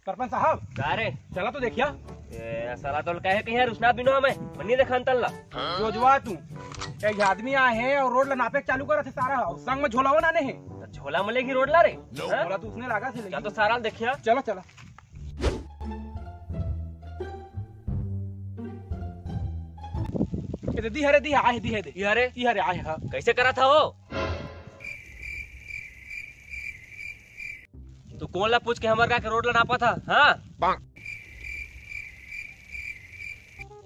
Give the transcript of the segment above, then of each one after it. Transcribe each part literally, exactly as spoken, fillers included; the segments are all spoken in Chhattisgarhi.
सरपंच साहब, का रे? चला तो देखिया। ए, साला तो कहे कि यार उसना बिनो हमें, मन्नी देखा अंतल ला। जो जवा तू, एक आदमी आए हे अउ रोड ला नापे के चालू करत हे सारा, अउ संग में झोलावन आने हे। तो झोला में लेगी रोड ला रे? हाँ? झोला तो उसने लागा थे, क्या लेकिन तो सारा देखिया। चला, चला। ए दे, दी हरे, दी आए, दी हे दे। ई हरे? ई हरे आए, हाँ। कैसे करा था वो? तू कोन ला पूछ के हमर गाँव के रोड ला नापा था, हाँ?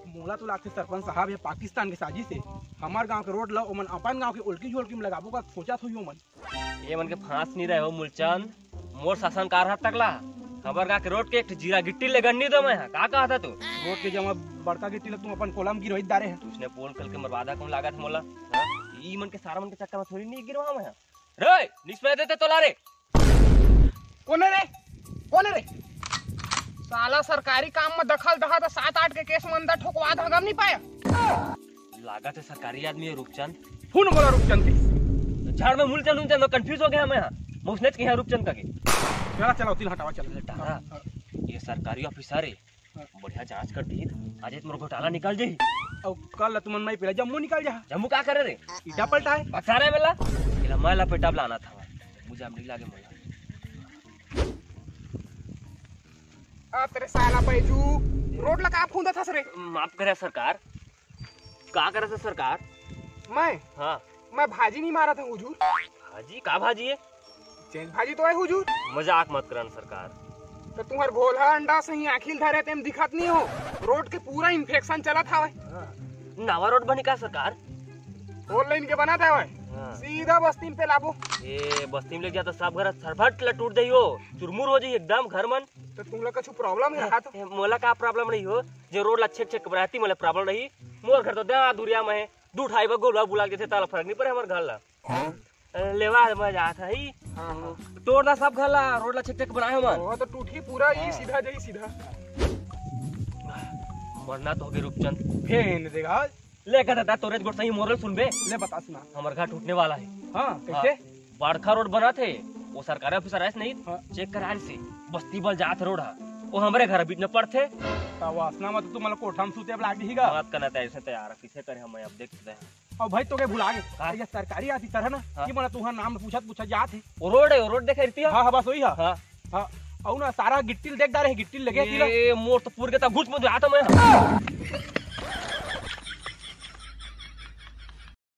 मोला तो लागथे सरपंच साहब, ये पाकिस्तान के साजिश हे। हमर गांव के रोड ला ओमन अपन गांव के ओलकी झोलकी में लगाबो का सोचा थो ओमन। ये मन के फांस नहीं रहे हो मूलचंद, मोर शासन कार हद तक ला हमर गांव के रोड के एक ठो जीरा गिट्टी ले गन्नी दो मैं, हाँ, का कहा था तू? रोड के जमा बड़का गिट्टी ला तुम अपन कोलम गिरोहित डारे हैं। तू इसने पोल कल के मरवादा कौन लागत मोला, हाँ? ई मन के सारा मन के चक्कर में थोड़ी नहीं गिरवा मैं, हाँ। रे, निस्पे देते तोला रे। कोने रे? कोने रे? साला सरकारी काम में दखल दहा तो सात आठ के केस में अंदर ठोकवा धागा नहीं पाया। लागत हे सरकारी आदमी हे रूपचंद। फोन बोला रूपचंद के। तो झाड़ में मूलचंद उलचंद, मैं कंफ्यूज हो गया मैं यहाँ। मैं उसने कहा रूपचंद का के। चला, चला, उतिल हटावा, चला। अरे तारा, हाँ। ये सरकारी ऑफिसर हे। हाँ। बढ़िया जांच कर दी, आज ये तुम्हारा घोटाला निकल जाही। अउ कल तुमन मैं पहले जम्मू निकल जा। जम्मू का करे रे? ईटा पलटा है। बता रहे बेला, इला मैं लपेटा लाना था, मुझे हम नहीं लागे मोला। आ तेरे साला बैजू, रोड ला का फूंदा था रे? माफ करे सरकार। का करे था सरकार? मैं? हाँ। मैं भाजी नहीं मारा था हुजूर। भाजी? का भाजी है? चेंज भाजी तो है हुजूर। मजाक मत करन सरकार। तो तुम्हार भोला अंडा सही आँखी ल धरे तेम दिखत नहीं हो। रोड के पूरा इन्फेक्शन चलत हवे। नवा रोड बनी का सरकार? फोर लेन के बनत हवे। हाँ। सीधा बस्ती में पेलाबो। ए, बस्ती में ले जा तो सब घर सरभट ला टूट जाई हो। चुरमुर हो जाई एकदम घर मन। तो तुम लोग कुछ प्रॉब्लम है ए, हाथ? ए, मोला का प्रॉब्लम नहीं हो? जे रोड ला छेक छेक बनाती मोला प्रॉब्लम नहीं। मोर घर तो दे दुरिया में है। दू ढाई बार गोलवा बुला के थे, ताला फर्क नहीं पड़े हमर घर ला। हाँ? ए, लेवा मैं जात हई। हाँ, हाँ। तोड़ दा सब घर ला, रोड ला छेक छेक बनाए हमन। वो तो टूटी पूरा ही हाँ। सीधा जाई सीधा। मरना तो होगे रूपचंद। फेन देगा। ले कहता था तोरे गोट सही मोरल सुनबे। ले बता सुना। हमर घर टूटने वाला है। हाँ, हाँ। कैसे? बड़का रोड बनत हे, वो सरकारी ऑफिसर आइस नहीं, हाँ। चेक कराए से बस्ती बल जात रोड हा, वो हमरे घर बीच में पड़थे। त वासना मत तू मला कोठा में सूते लाग ही गा। बात करना तैसे तैयार, किसे करे हम अब देखते हैं। अब भाई तो के भुला गे, हाँ। ये सरकारी ऑफिसर है ना, हाँ। कि मला तुहार नाम पूछत पूछत जात हे। वो रोड है, वो रोड देखे रहती है। हाँ, हाँ, बस वही है। हाँ। हाँ, अउ ना सारा गिट्टी देख डारे है, गिट्टी लगे थी ना। ए, मोर तो पूर के तब घुस में आता मैं।